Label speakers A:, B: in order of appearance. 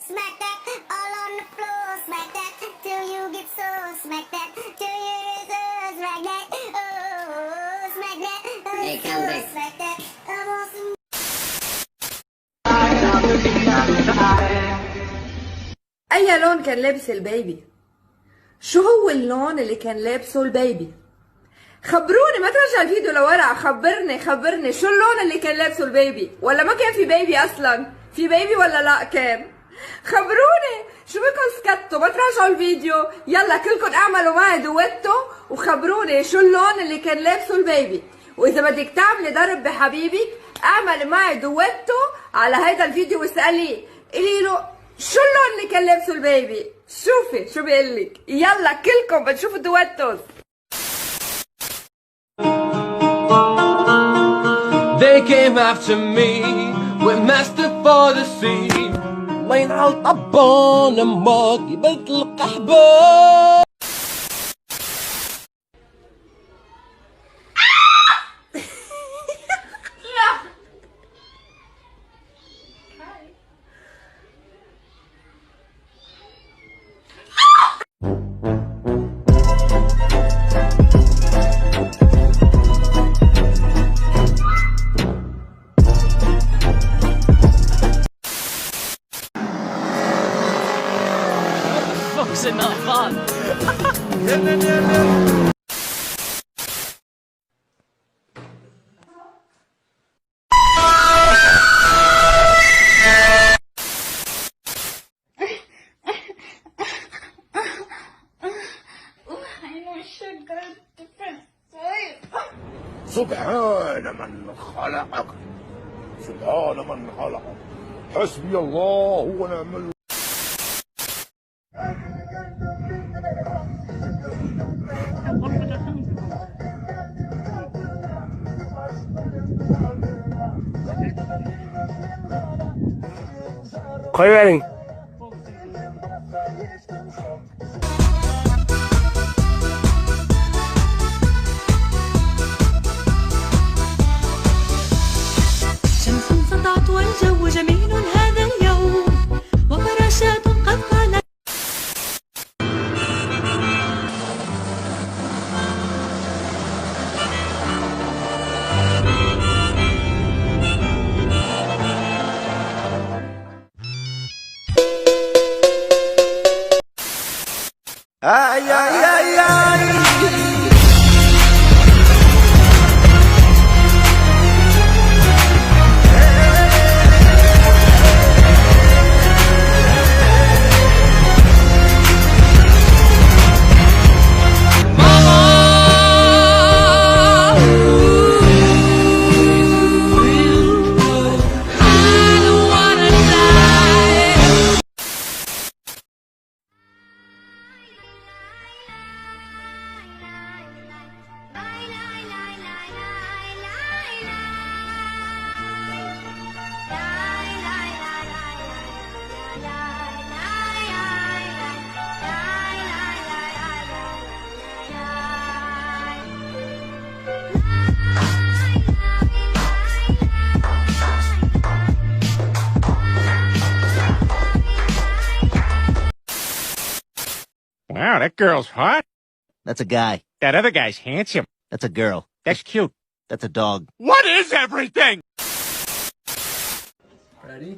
A: Smack that all on the floor. Smack that till you get sore. Smack that till you get sore. Smack that. Oh, smack that. Oh,
B: Hey, come back.
A: Smack that. I want some.
C: اي لون كان لابس ال baby؟ شو هو اللون اللي كان لابسه ال baby؟ خبروني، ما ترجع الفيديو لورا، خبرني خبرني شو اللون اللي كان لابسه ال baby؟ ولا ما كان في baby اصلا؟ في baby ولا لا كان؟ خبروني، شو بكم سكتوا؟ ما تراجعوا الفيديو، يلا كلكم اعملوا معي دويتو وخبروني شو اللون اللي كان لابسه ال baby. واذا بدك تعملي ضرب بحبيبك اعملي معي دويتو على هيدا الفيديو واسأليه، قولي له شو اللون اللي كان لابسه ال baby؟ شوفي شو بيقول لك. يلا كلكم بتشوفوا duettos.
D: They came after me with master for the sea. الله ينعل طبون امك يا بنت القحبة.
E: Fuck's in that van?
F: سبحان من خلقك، سبحان من خلقك، حسبي الله ونعم.
G: Koyverin.
H: شمس سطعت والجو جميل هذا اليوم وفراشات قد قالت.
G: Ay ay ay ay.
F: Wow, that girl's hot.
I: That's a guy.
F: That other guy's handsome.
I: That's a girl.
F: That's cute.
I: That's a dog.
F: What is everything?
D: Ready?